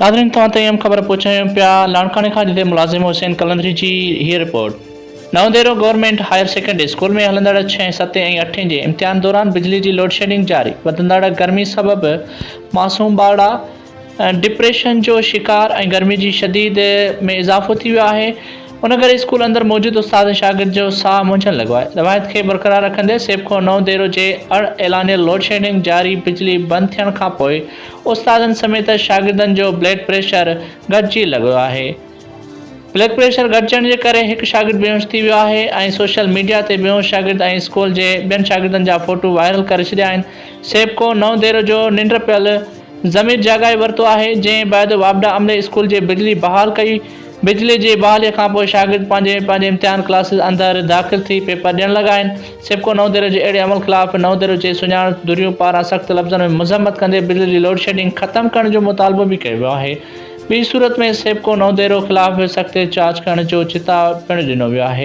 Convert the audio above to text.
ناظرين توهان تائين اهم خبر پهچايون پيا لاڙڪاڻي کان جتي ملازم حسين قلندري جي هيء report Naudero government higher secondary school ۾ هلندڙ ڇهين ستين ۽ اٺين جي امتحان دوران بجلي جي لوڊشيڊنگ جاري وڌندڙ گرمي سبب معصوم ٻارڙا ڊپريشن جو شڪار ۽ گرمي جي شديد ۾ اضافو ٿي ويو آهي ان ڪري اسڪول اندر موجود استاد ۽ شاگرد جو ساهه منجهڻ لڳو آهي. روايت کي برقرار رکندي سيپڪو نئون ديرو جي اڻ اعلانيل لوڊشيڊنگ جاري بجلي بند ٿيڻ کانپوء استادن سميت شاگردن جو بلڊ پريشر گهٽجي لڳو آهي. بلڊ پريشر گهٽجڻ جي ڪري هڪ شاگرد بيهوش ٿي ويو آهي ۽ سوشل ميڊيا تي بيهوش شاگرد ۽ اسڪول جي ٻين شاگردن جا فوٽو وائرل ڪري ڇڏيا آهن. سيپڪو نئون ديرو جو ننڊ پيل ضمير جاڳائي ورتو آهي، جنهن بعد واپڊا عملي اسڪول جي بجلي بحال ڪئي، بجلي جي بحالي کانپوء شاگرد پنهنجي پنهنجي امتحان ڪلاسز اندر داخل ٿي پيپر ڏيڻ لڳا آهن، سيپڪو نئون ديرو جي اهڙي عمل خلاف نئون ديرو جي سڃاڻ ڌريون پاران سخت لفظن ۾ مذمت ڪندي بجلي جي لوڊشيڊنگ ختم ڪرڻ جو مطالبو به ڪيو ويو آهي، ٻي صورت ۾ سيپڪو نئون ديرو خلاف سخت احتجاج ڪرڻ جو چتاء پڻ ڏنو ويو آهي.